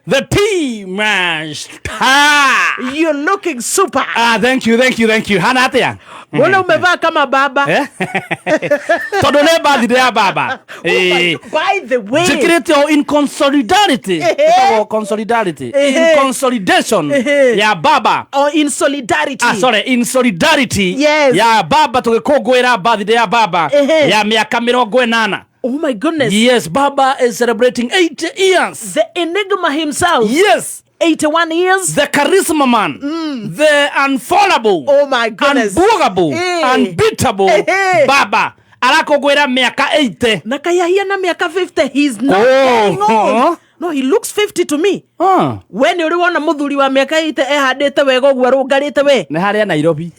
The Tea Master. You're looking super. Ah, thank you, thank you, thank you. Hana atia? Mbona umevaa kama baba? Eh? Tondũ nĩ birthday ya baba. Eh. By the way. Njĩkĩrĩte o in consolidarity. Ĩtagwo consolidarity. In Ehe. consolidation Ehe. ya baba. Or in solidarity. Ah, sorry, in solidarity Yes. ya baba tũgĩkũngũĩra birthday ya baba Ehe. ya mĩaka 80. Oh my goodness. Yes, baba is celebrating 80 years. The enigma himself. Yes. 81 years. The charisma man, the unfallable, Oh my goodness. unbwogable, Eh. unbeatable Eh. baba arakũngũĩra mĩaka 80. Na kayahia na miaka 50. He's not Oh. getting old. No, he looks 50 to me. Ah. We nĩ ũrĩ wona mũthuri wa mĩaka 80 ehandĩte wega ũguo arũngarĩte we? Nĩ harĩa Nairobi.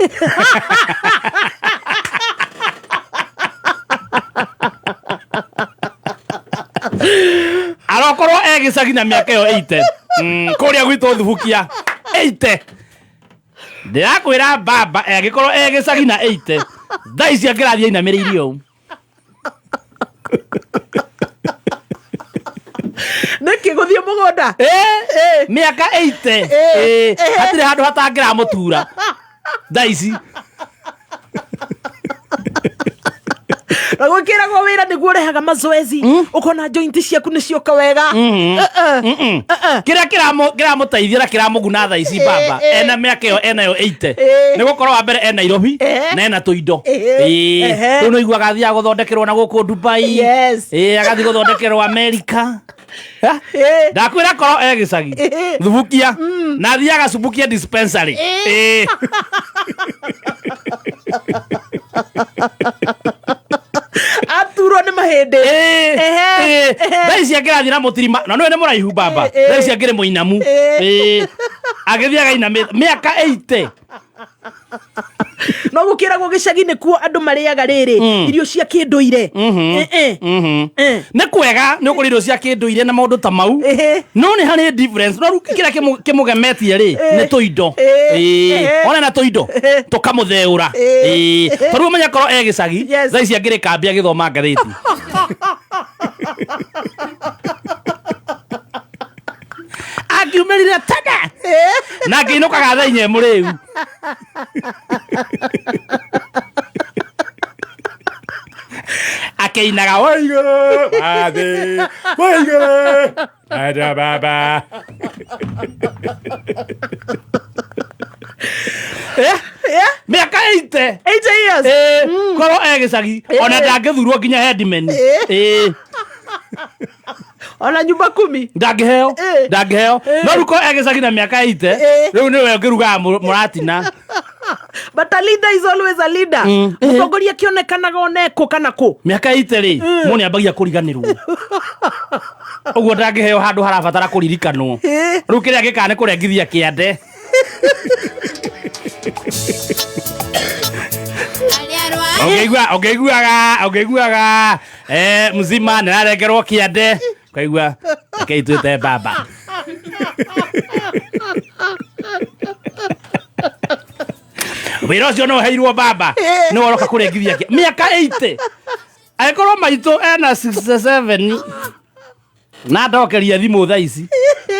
Arokorwo e gĩcagi na mĩaka ĩyo 80. Kũrĩa gwitũ Thubukia 80. Ndĩrakwĩra baba angĩkorwo e gĩcagi na 80 thaa ici angĩrathiĩ ainamĩrĩirie ũũ. Nĩkĩ gũthiĩ mũgũnda? Eh, mĩaka 80. Eh. Eh, hatirĩ handũ hatangĩramũtura thaa ici. Na gwĩkĩragwo wĩra nĩguo ũrehaga mazoezi. Ũkona joint ciaku nĩ cioka wega. Eh, eh. Kĩrĩa kĩramũteithia na kĩramũguna thaa ici baba eh. ena mĩaka ĩyo enayo 80 Eh. nĩ gũkorwo wa mbere e Nairobi Eh. na ena tũindo. Eh. Ĩĩ. Ehe. Rĩu nĩ ũiguaga athiaga gũthondekerwo na gũkũ Dubai. Yes. Ĩĩ, agathiĩ gũthondekerwo America. Eh? Eh. Ndakwĩra korwo e gĩcagi Eh. thubukia na athiaga cubukia dispensary. Ĩĩ. Aturwo nĩ mahĩndĩ. Ĩĩ, Ehe, ĩĩ. Thaa ici angĩrathiĩ na mũtirima na nĩwe nĩ mũraihu baba Eh, eh. thaa ici angĩrĩ mũinamu. Eh. Ĩĩ. Agĩthiaga ainamĩte mĩaka 80. No gũkĩragwo gĩcagi nĩkuo andũ marĩaga rĩrĩ irio cia kĩndũire. Eh, eh. Eh. Nĩ kwega nĩ ũkũrĩa irio cia kĩndũire na maũndũ ta mau. Ehe. No nĩ harĩ difference no rĩu kĩrĩa kĩmũgemetie rĩ nĩ tũindo. Eh. Ĩĩ. Eh. Ona na tũindo Eh. tũkamũtheũra. Eh. Ĩĩ. Tondũ ũmenye korwo e gĩcagi Yes. thaa ici angĩrĩ kambĩ agĩthoma ngathĩti. Angiumĩrire tene na ngĩinũkaga thaa inya mũrĩu. Akĩinaga waigũrũ wathĩ waigũrũ aja baba. Eh? Yeah. Mĩaka 80. 80 years. Eh, korwo e gĩcagi ona ndangĩthurwo nginya headman. Eh, Ona nyumba kumi. ndangĩheo Eh. ndangĩheo no rĩu korwo e gĩcagi na mĩaka 80 Eh. rĩu nĩwe ũngĩrugaga mũratina. But a leader is always a leader. Mũtongoria kĩonekanaga ona ekũ kana kũ. Mĩaka 80 rĩ mũndũ nĩambagia kũriganĩrwo ũguo ndangĩheo handũ harabatara kũririkanwo. Eh. Rĩu kĩrĩa gĩkaga nĩ kũrengithia kĩande. Ũngĩigua ũngĩiguaga ũngĩiguaga eh, mzima nĩrarengerwo kĩande ũkaigua rekei twĩte baba. Wĩra ũcio no ũheirwo baba nĩwe ũroka kũrengithia mĩaka 80 angĩkorwo maitũ ena 67 na ndokeria thimũ thaa ici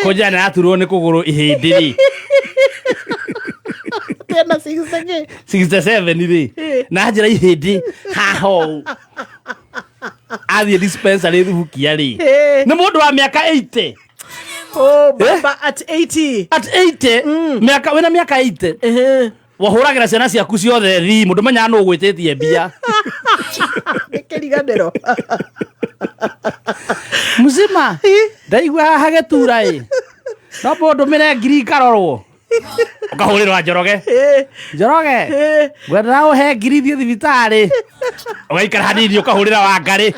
kũnjĩra nĩaraturwo nĩ kũgũrũ ihĩndĩ rĩ Tena 60. 67 rĩ na njĩra ihĩndĩ haha ũũ athiĩ dispensary thubukia rĩ Eh. nĩ mũndũ wa mĩaka 80. Oh, baba at 80. At 80 mĩaka wĩna mĩaka 80 Eh. wahũragĩra ciana ciaku ciothe thimũ ndũmenyaga nũ ũgwĩtĩtie mbia. Nĩ kĩriganĩro. Mzima ndaigua haha gĩtura ĩ no mũndũmĩre ngiri ikarorwo ũkahũrĩrwa Njoroge. Eh. Njoroge Eh. ngwendaga ũhe ngiri thiĩ thibitarĩ ũgaikara hanini ũkahũrĩra Wangarĩ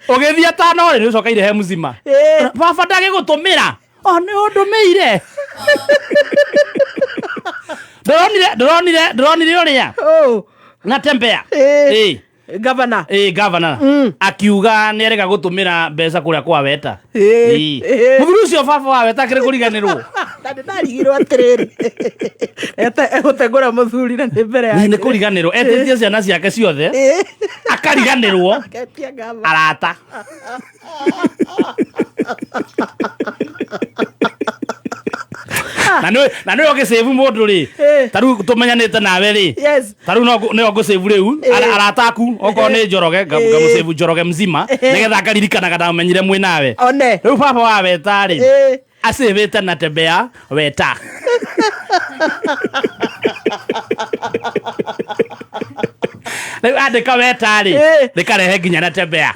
ũgĩthiĩ atano rĩ nĩ ũcokeire he mzima. Eh. Baba ndagĩgũtũmĩra o nĩ ũndũmĩire ndĩronire ndĩronire ndĩronire ũrĩa Oh. natembea. Eh. Ĩĩ. Governor. Ĩĩ, governor akiuga nĩ arega gũtũmĩra mbeca kũrĩa kwa weta. Ĩĩ. Ĩĩ. Ĩĩ. Mũthuri ũcio baba wa weta akĩrĩ kũriganĩrwo. Na nĩ ndarigirwo atĩrĩrĩ. Egũtengũra mũthuri na nĩ mbere Nĩ yake. kũriganĩrwo etĩtie ciana ciake ciothe Ĩĩ. akariganĩrwo Aketia gavana. arata. Na nä å gä cäbu må ndå rä ta rä u tå menyanä nawe rä ta rä u nä o ngå cäbu rä u arata aku okorwo nä Njoroge ngamå cäbu Njoroge mzima nä getha ngaririkanaga ndamenyire mwä nawe. One. Rä u baba wa weta rä acäbĩte na tembea weta. Rĩu andĩka weta rĩ rĩkarehe nginya na tembea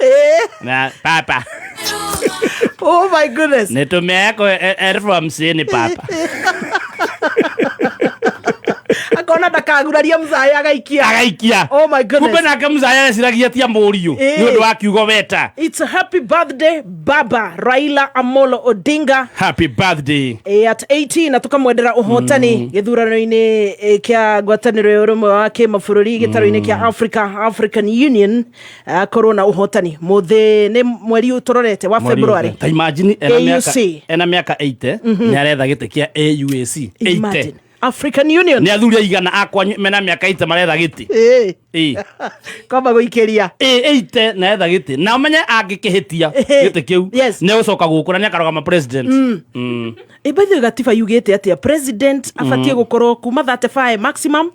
na papa. Oh my goodness. Nitumia yako 50,000 papa. Akona ndakaguraria mzaya agaikia. Agaikia. Oh my goodness. Kumbe nake mzaya eciragia tia mũriũ nĩ ũndũ wa kiugo weta. It's a happy birthday baba Raila Amolo Odinga. Happy birthday. At 18 na tukamwendera uhotani gĩthurano-inĩ kĩa ngwatanĩro ya ũrũmwe wa kĩmabũrũri gĩtarũ-inĩ kĩa African Union, akorwo na ũhotani mũthĩ nĩ mweri ũtũrorete wa February. Ta imagine ena mĩaka AUC. Ena mĩaka 80 nĩ aretha gĩtĩ kĩa AUAC 80. Imagine. African Union. Nĩ athuri aigana akwa mena mĩaka 80 maretha gĩtĩ? Kwamba gũikĩria. 80 na etha gĩtĩ na ũmenye angĩkĩhĩtia gĩtĩ kĩu nĩ egũcoka gũkũ na nĩ akarũgama president. By the way, gatiba yugĩte atĩa president abatiĩ gũkorwo kuma 35 maximum?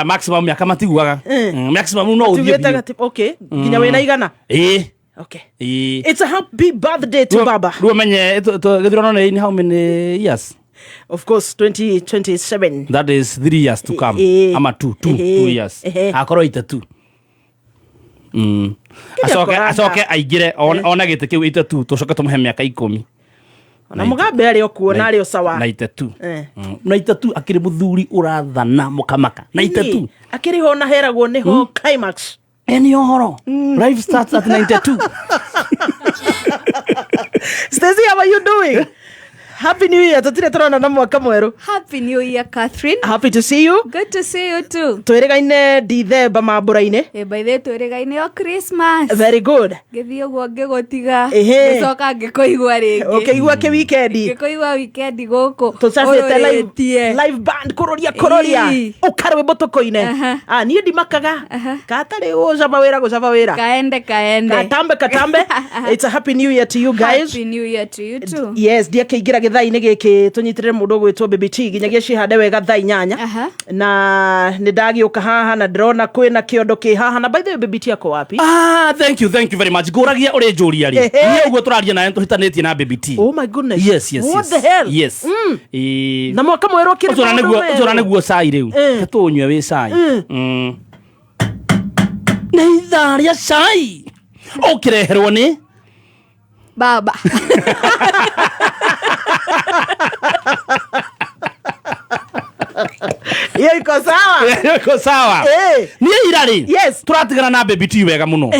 Maximum mĩaka matiguaga. Maximum no ũthiĩ Tugĩte biũ. gatiba, okay, nginya wĩna igana. Okay. It's a happy birthday to baba. Rĩu ũmenye gĩthurano nĩ in how many years? Of course, 2027. That is 3 years to come. Ama 2 2 years. Akorwo 82. Acoke akoranga. Acoke aingĩre one gĩtĩ kĩu 82 tũcoke tũmũhe mĩaka 10. Ona Mugabe arĩ o kuo na arĩ o sawa. 92. 92 akĩrĩ mũthuri ũrathana mũkamaka. 92. Akĩrĩ ho na heragwo nĩho climax. Eni ũhoro. Life starts at 92. Stacy, how are you doing? Happy New Year. Tutire turona na mwaka mwerũ. Happy New Year, Catherine. Happy to see you. Good to see you too. Twĩrĩgaine Dithemba mambũra-inĩ. By the way, twĩrĩgaine o Christmas. Very good. Ngĩthiĩ ũguo ngĩgũtiga. Ehe. Ngĩcoka ngĩkũigua rĩngĩ. Ũkĩigua kĩ weekend. Ngĩkũigua weekend gũkũ. Tũcabĩte live, Ũrũrĩtie. live band kũrũria kũrũria. Ii. Ũka rwĩmbo tũkũine. Ah, niĩ ndimakaga. Katarĩ gũcaba wĩra gũcaba wĩra. Kaende kaende. Katambe katambe. It's a happy new year to you guys. Happy New Year to you too. Yes, ndiakĩingĩra gĩthaa-inĩ gĩkĩ tũnyitĩrĩre mũndũ ũgwĩtwo Baby T nginyagia cihande wega thaa 8. Na nĩ ndagĩũka haha na ndĩrona kwĩna kĩondo kĩ haha na by the way Baby T ako wapi? Ah, thank you, thank you very much. Ngũragia ũrĩ njũria rĩ. Niĩ ũguo tũraria nawe nĩtũhĩtanĩtie na Baby T. Oh my goodness. Yes. What yes. the hell? Yes. Na mwaka mwerũ ũkĩrĩ Ũcio na maũndũ nĩguo ũcio na merũ. nĩguo cai rĩu. Tũnyue wĩ cai. Nĩ ithaa rĩa cai. Ũkĩreherwo nĩ Baba. Hiyo iko sawa. Iko sawa. Niĩ ira rĩ tũratigana na Baby T wega mũno.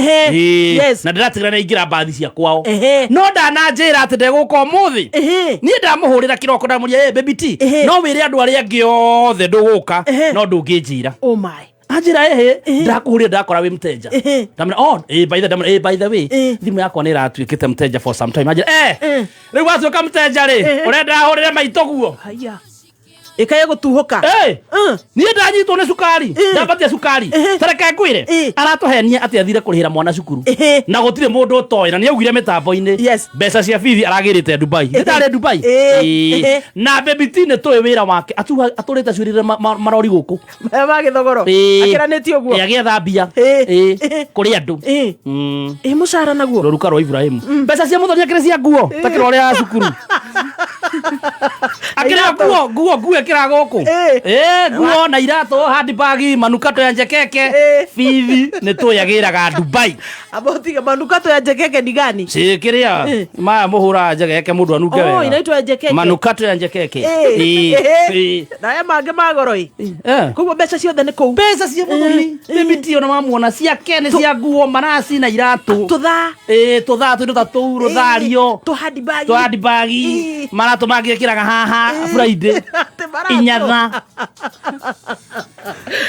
Na ndĩratigana na ingĩra mbathi cia kwao. No ndananjĩra atĩ ndegũka ũmũthĩ. Niĩ ndamũhũrĩra kĩroko ndamũria, "Hey, Baby T, no wĩre andũ arĩa angĩ othe ndũgũka no ndũngĩnjĩra." Oh my. Anjĩra ehe ndakũhũrĩra ndakora wĩ mteja. Ndamwĩra oh by the ndamwĩra by the way thimũ yakwa nĩ ĩratuĩkĩte mteja for some time. Anjĩra rĩu watuĩka mteja rĩ ũrenda hũrĩre maitũ guo. Haya. Ĩkaye gũtuhũka. Niĩ ndanyitwo nĩ cukari ndambatia cukari tareke ngwĩre aratũhenia atĩ athire kũrĩhĩra mwana cukuru na gũtirĩ mũndũ ũtoĩ na nĩaugire mĩtambo-inĩ mbeca cia bithi aragĩrĩte Dubai nĩ Dubai. Na Baby T nĩ tũĩ wĩra wake atũrĩte cuĩrĩre marori gũkũ. Ma gĩthogoro. Akĩranĩtie ũguo. Agĩetha mbia kũrĩ andũ. Ĩ mũcara naguo. Rũruka rwa Ibrahimu mbeca cia mũthoni akĩrĩ cia nguo ta kĩrĩa ũrĩa cukuru akĩrĩ nguo nguo nguo ĩkĩra gũkũ nguo na iratũ handbag manukato ya njekeke bithi nĩ tũyagĩraga Dubai. Amba ũtige manukato ya njekeke ni gani? Cikĩrĩa maya mũhũraga njegeke mũndũ anunge Oh, wega. inaitwa njekeke. Manukato ya njekeke. Na aya mangĩ ma goro ĩ. Koguo mbeca ciothe nĩ kũu. Mbeca cia mũthoni Baby T ona wamuona ciake nĩ cia nguo maraci na iratũ. Tũthaa. Tũthaa tũindo ta tũu rũthario. Tũ handbag. Tũ handbag. Maratũ mangĩ ekĩraga haha Friday. Atĩ maratũ. Inyatha.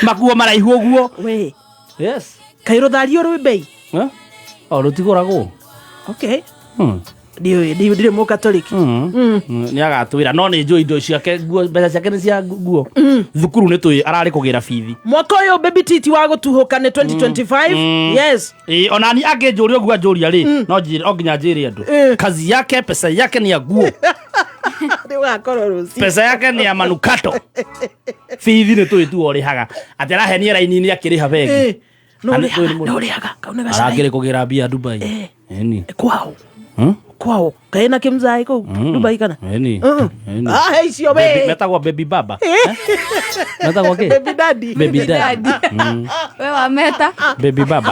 Makuo maraihu ũguo. We. Yes. Kaĩ rũthario rwĩ mbei? O rũtigũragwo. Okay. Ndiũĩ ndirĩ mũkatoliki. Nĩ agatwĩra no nĩ njũĩ indo ciake nguo mbeca ciake nĩ cia nguo thukuru nĩ tũĩ ararĩ kũgĩra bithi. Mwaka ũyũ Baby T ti wa gũtuhũka nĩ 2025. Yes. Ona ni angĩnjũria ũguo anjũria rĩ no njĩre no nginya njĩre andũ kazi yake pesa yake ni ya nguo. Tũgakorwo rũciũ. Pesa yake ni ya manukato. Bithi nĩ tũĩ tu ũrĩhaga. Atĩ arahenia raini-inĩ akĩrĩha bengi. Eh, no Na nĩ ũrĩhaga, tũĩ nĩ mũndũ. no ũrĩhaga, kau nĩ gacai. Arakĩrĩ kũgĩra mbia Dubai. Ĩni. Kwao. Hmm? Kwao. Kaĩ na kĩmzai kũu Dubai kana? Ĩni. Mm. Ĩni. Ah, he icio Baby- we. Metagwo baby baba. Eh? Metagwo kĩ? Baby daddy. Baby daddy. We wameta. Baby baba.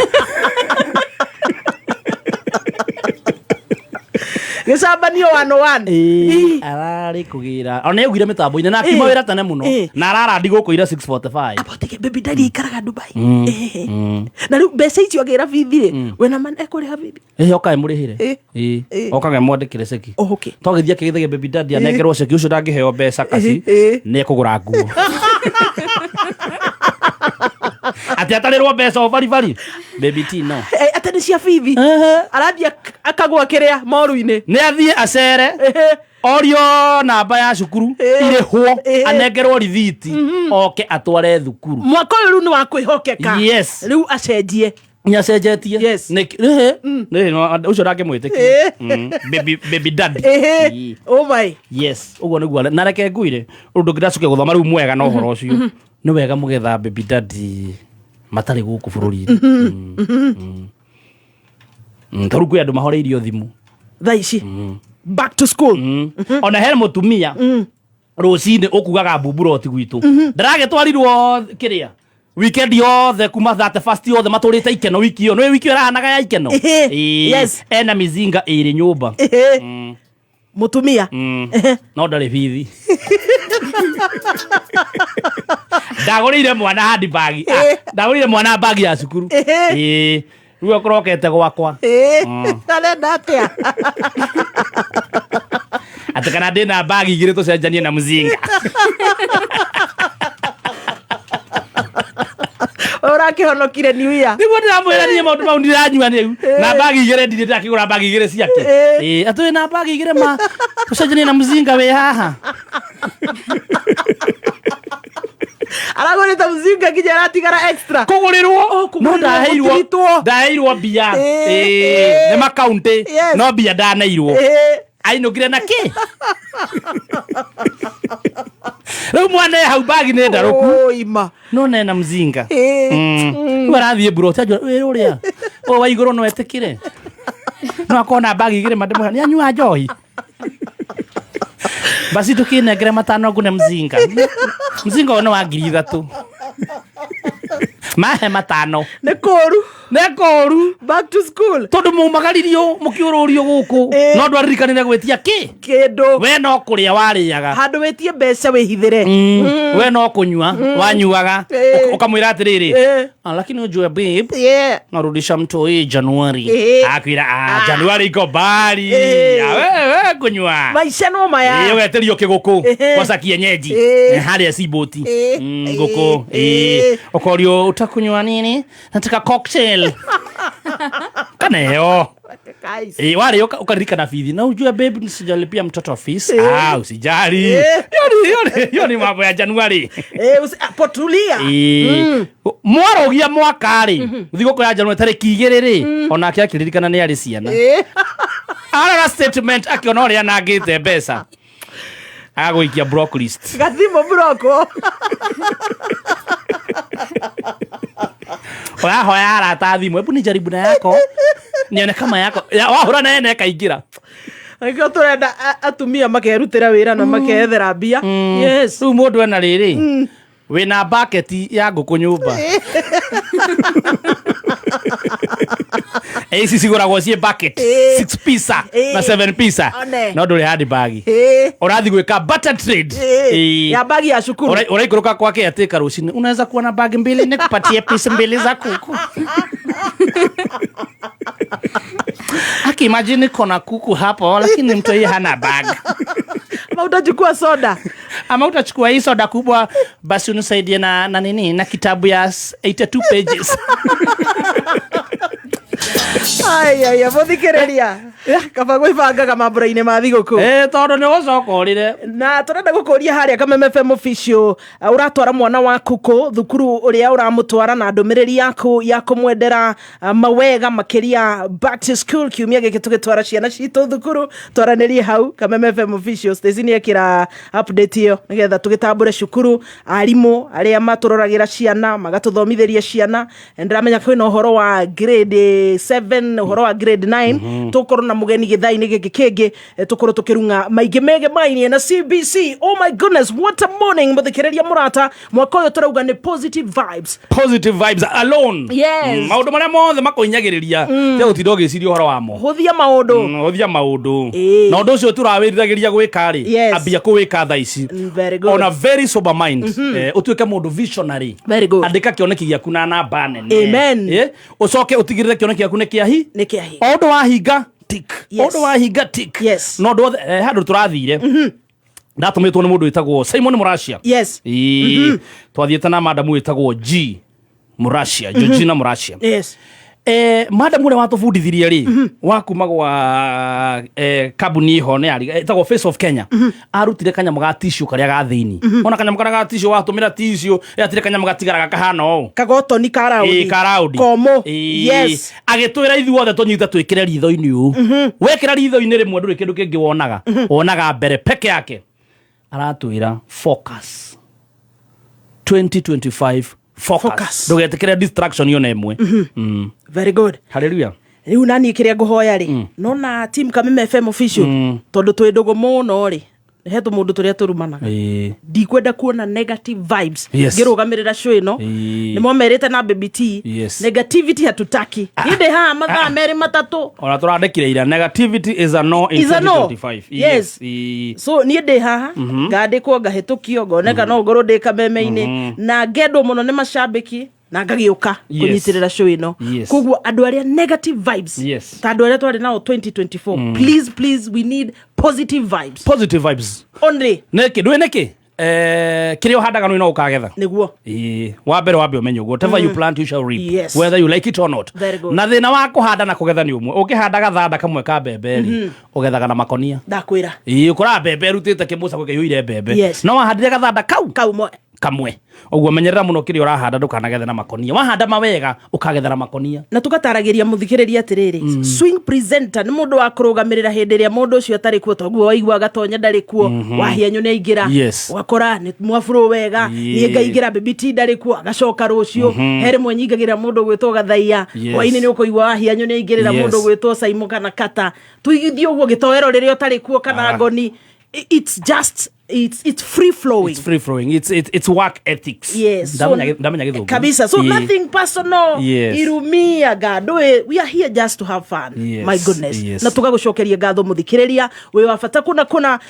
Gĩcambanio one one. Ĩĩ, ararĩ kũgĩra ona augire mĩtambo-inĩ na akiuma Ĩĩ. wĩra tene mũno Ĩĩ. na ararandi gũkũ ira 6:45. Abotige baby daddy aikaraga Dubai. Eh. Na rĩu mbeca icio agĩra bithi rĩ, we na man ekũrĩha bithi. Ĩĩ, okae mũrĩhĩre. Ĩĩ. Ĩĩ. Ĩĩ. Okage mwandĩkĩre ceki. Oh, okay. Twagĩthiĩ akĩgĩthagia baby daddy anengerwo ceki ũcio ndangĩheo mbeca kaci Ĩĩ. nĩ ekũgũra nguo. Atĩ atarĩrwo mbeca o baribari. Baby T no. Eh, atĩ nĩ cia bithi. Arathiĩ akagũa kĩrĩa moru-inĩ. Nĩ athiĩ acere orio namba ya cukuru Ĩĩ. irĩhwo Ĩĩ. anengerwo rithiti oke atware thukuru. Mwaka ũyũ rĩu nĩ wa kwĩhokeka. Yes. Rĩu acenjie. Nĩ acenjetie. Yes. Ũcio ndangĩmwĩtĩkia. Ĩĩ. Baby daddy. Ĩhĩ. Ĩĩ. Oh my. Yes, ũguo nĩguo na reke ngwire ũndũ ngĩracokia gũthoma rĩu mwega na ũhoro ũcio nĩ wega mũgetha baby daddy matarĩ gũkũ bũrũri-inĩ. Tondũ kwĩ andũ mahoreirio thimũ. Thaa ici. Back to school. Ona he mũtumia rũcinĩ ũkugaga mbuburoti gwitũ ndaragĩtwarirwo kĩrĩa weekend yothe kuma 31st yothe matũrĩte ikeno wiki ĩyo nĩ wiki ĩyo ĩrahanaga ya ikeno. Ĩhĩ. Ĩĩ. Yes. Ena mizinga ĩrĩ nyũmba. Ĩhĩ. Mũtumia. No ndarĩ bithi. Ndagũrĩire mwana handbag. Ĩĩ. Ndagũrĩire mwana bag ya cukuru. Ĩhĩ. Ĩĩ. Rĩu akorokete gwakwa. Ĩĩ. Arenda atĩa? Atĩ kana ndĩna bag igĩrĩ tũcenjanie na mzinga. Ũrakĩhonokire New Year. Nĩguo ndĩramwĩra niĩ maũndũ mau ndiranyua rĩu. Na bag igĩrĩ ndirĩ ndakĩgũra bag igĩrĩ ciake. Ĩĩ. Ĩĩ, atĩ wĩna bag igĩrĩ ma tũcenjanie na mzinga wĩ haha. Aragũrĩte mzinga nginya aratigara extra. Kũgũrĩrwo Oh, kũgũrĩrwo, no ndaheirwo gũtiritwo. ndaheirwo mbia. Ĩĩ, Ĩĩ, ĩĩ. nĩ makaunti Yes. no mbia ndaneirwo. Ĩhĩ. Ainũkire na kĩ? Rĩu mwana e hau bagi nĩ ndarũku. Oi ma. No nena mzinga. Ĩĩ. Rĩu arathiĩ mburoti anjũra wĩra ũrĩa ũyũ wa igũrũ no etĩkĩre no akorwo na bagi igĩrĩ mandĩmũhe nĩ anyua njohi basi tũkĩnengere matano ngune mzinga mzinga ũyũ nĩ wa 3,000 mahe matano. Nĩ kũũru. Nĩ kũũru. Back to school. Tondũ mumagaririo mũkĩũrũrio gũkũ. Ĩĩ. No ndwaririkanire gwĩtia kĩ. Kĩndũ. We no kũrĩa warĩaga. Handũ wĩtie mbeca wĩhithĩre. We no kũnyua wanyuaga. Ĩĩ. Ũkamwĩra atĩrĩrĩ, Ĩĩ. "Ah, lakini ujue babe, Yeah. narudisha mtoi Januari." Ĩĩ. Akwĩra, "Ah, Januari iko mbali." Ĩĩ. Ah, we kunyua. Maica no maya. Ĩĩ, ũgetĩrio kĩgũkũ Ĩhĩ. kwaca kienyeji. Ĩĩ. Eh, harĩa cibũti. Ĩĩ. Ngũkũ. Ĩĩ. Ĩĩ. Ũkorio utakunywa nini? Nataka cocktail. Kaneo. Guys. Ĩĩ, warĩ ũkaririkana bithi na ujue babe sijalipia mtoto fees. Ah, usijali. Ĩĩ. Hiyo ni mambo ya Januari. Eh, potulia. Ĩĩ. Mwarogia mwaka rĩ thigũkũ ya Januari tarĩki 2 rĩ onake akĩririkana nĩ arĩ ciana. Ĩĩ. Arora statement akĩona ũrĩa anangĩte mbeca agagũikia block list. Gathimũ buroko. Ũrahoya arata thimũ, hebu nijaribu na yako nione kama yako wahũra na ene ĩkaingĩra. Nĩkĩo tũrenda atumia makerutĩra wĩra na makethera mbia. Yes. Rĩu mũndũ ena rĩrĩ wĩna bucket ya ngũkũ nyũmba. Ici cigũragwo ciĩ bucket Ĩĩ. 6 pizza na Ĩĩ. 7 pizza One. no ndũrĩ handbag. Ĩĩ. Ũrathiĩ gwĩka barter trade. Ĩĩ. Ĩĩ. Ya bagi ya cukuru. Ũraikũrũka kwake atĩka rũcinĩ unaweza kuwa na bagi mbili nikupatie pisi mbili za kuku. Aki imagine niko na kuku hapo lakini mtu yeye hana bag. Ama utachukua soda. Ama utachukua hii soda kubwa basi unisaidie na nini na kitabu ya 82 pages. Ai, mũthikĩrĩria, kaba gwĩbangaga mambũra-inĩ ma thigũkũ. Ĩ, tondũ nĩ ũgũcoka ũrĩre. Na tũrenda gũkũria harĩa Kameme FM official, ũratwara mwana waku kũ, thukuru ũrĩa ũramũtwara, na ndũmĩrĩri yaku ya kũmwendera mawega makĩria back to school. Kiumia gĩkĩ tũgĩtwara ciana citũ thukuru, twaranĩrie hau Kameme FM official. Stacy nĩ ekĩra update ĩyo nĩgetha tũgĩtambũre cukuru, arimũ arĩa matũroragĩra ciana, magatũthomithĩria ciana. Ndĩramenya kwĩna ũhoro wa grade 7, ũhoro wa grade 9. Tũkorwo na mũgeni gĩthaa-inĩ gĩkĩ kĩngĩ, tũkorwo tũkĩrung'a maingĩ megemainie na CBC. Oh my goodness, what a morning! Mũthikĩrĩria mũrata, mwaka ũyũ tũrauga nĩ positive vibes. Positive vibes alone. Yes. Maũndũ marĩa mothe makũhinyagĩrĩria, tiga gũtinda ũgĩciria ũhoro wamo. Hũthia maũndũ. Hũthia maũndũ. Ĩĩ. Na ũndũ ũcio tũrawĩriragĩria gwĩka rĩ, Yes. ambia kũwĩka thaa ici. Very good. On a very sober mind, ũtuĩke mũndũ visionary. Very good. Andĩka kĩoneki gĩaku na namba nene. Amen. Ũcoke ũtigĩrĩre kĩoneki gĩaku nĩ kĩahi. Nĩ kĩahi. O ũndũ wahinga, tick. Yes. O ũndũ wahinga, tick. Yes. Na ũndũ wothe, handũ tũrathire, ndatũmĩtwo nĩ mũndũ wĩtagwo Simon Mũracia. Ĩĩ. Twathiĩte na madamu wĩtagwo G Mũracia, Georgina Mũracia. Madam ũrĩa watũbundithirie rĩ, wa kuma gwa kambuni ĩho nĩ yarĩ ĩtagwo Face of Kenya, arutire kanyamũ ga tissue karĩa ga thĩinĩ. Ona kanyamũ karĩa ga tissue, watũmĩra tissue yatire kanyamũ gatigaraga kahana ũũ. Kagotoni karaũndi. Ĩĩ, karaũndi. Komũ. Ĩĩ. Agĩtwĩra ithuothe tũnyite twĩkĩre ritho-inĩ ũũ. Wekĩra ritho-inĩ rĩmwe, ndũrĩ kĩndũ kĩngĩ wonaga, wonaga mbere peke yake. Aratwĩra focus 2025, focus. Focus. Ndũgetĩkĩre distraction yona ĩmwe. Very good. Hallelujah. Rĩu naniĩ kĩrĩa ngũhoya rĩ, nona team Kameme FM official, tondũ twĩ ndũgũ mũno rĩ, he tũmũndũ tũrĩa tũrumanaga. Ndikwenda kuona negative vibes ngĩrũgamĩrĩra show ĩno. Nĩ mwamerĩte na Baby T, negativity hatutaki. Niĩ ndĩ haha mathaa 2, 3. Ona tũrandĩkire ira, negativity is a no in Is a no. 2025. Yes. Yes. So niĩ ndĩ haha, ngandĩkwo, ngahĩtũkio, ngoneka no ngorwo ndĩ kameme-inĩ na ngendwo mũno nĩ macambĩki na ngagĩũka kũnyitĩrĩra show ĩno. Koguo andũ arĩa negative vibes, ta andũ arĩa twarĩ nao 2024, please, please, we need positive vibes. Positive vibes only. Nĩkĩ ndũĩ nĩkĩ? Kĩrĩa ũhandaga nĩ no ũkagetha. Nĩguo. Ĩĩ, wa mbere wambe ũmenye ũguo, whatever you plant you shall reap, whether you like it or not. Very good. Na thĩna wa kũhanda na kũgetha nĩ ũmwe. Ũngĩhanda gathanda kamwe ka mbembe rĩ, ũgethaga na makonia. Ndakwĩra. Ĩĩ, ũkoraga mbembe ĩrutĩte kĩmũca gũkĩiyũire mbembe. No wahandire gathanda kau kau mo kamwe. Ũguo menyerera mũno kĩrĩa ũrahanda, ndũkanagethe na makonia. Wahanda mawega, ũkagetha na makonia. Na tũgataragĩria mũthikĩrĩria atĩrĩrĩ, swing presenter nĩ mũndũ wa kũrũgamĩrĩra hĩndĩ ĩrĩa mũndũ ũcio atarĩ kuo, toguo waigua gatonya ndarĩ kuo, wahianyũ nĩ aingĩra. Ũgakora nĩ mwabũrũ wega. Niĩ ngaingĩra, Baby T ndarĩ kuo, agacoka rũciũ. He rĩmwe nyingagĩrĩra mũndũ ũgwĩtwo Gathaia. Hwainĩ nĩ ũkũigua wahianyũ nĩ aingĩrĩra mũndũ ũgwĩtwo Saimo kana Kata. Tũigithie ũguo gĩtoero rĩrĩa ũtarĩ kuo kana ngoni. It's just it's free flowing. It's free flowing. It's work ethics. Yes. Ndamenya gĩthũngũ. Kabisa. So nothing personal. Irumia gandwe, we are here just to have fun. My goodness. Na tugagucokeria ngatho muthikiriria wi wa bata kuna kuna.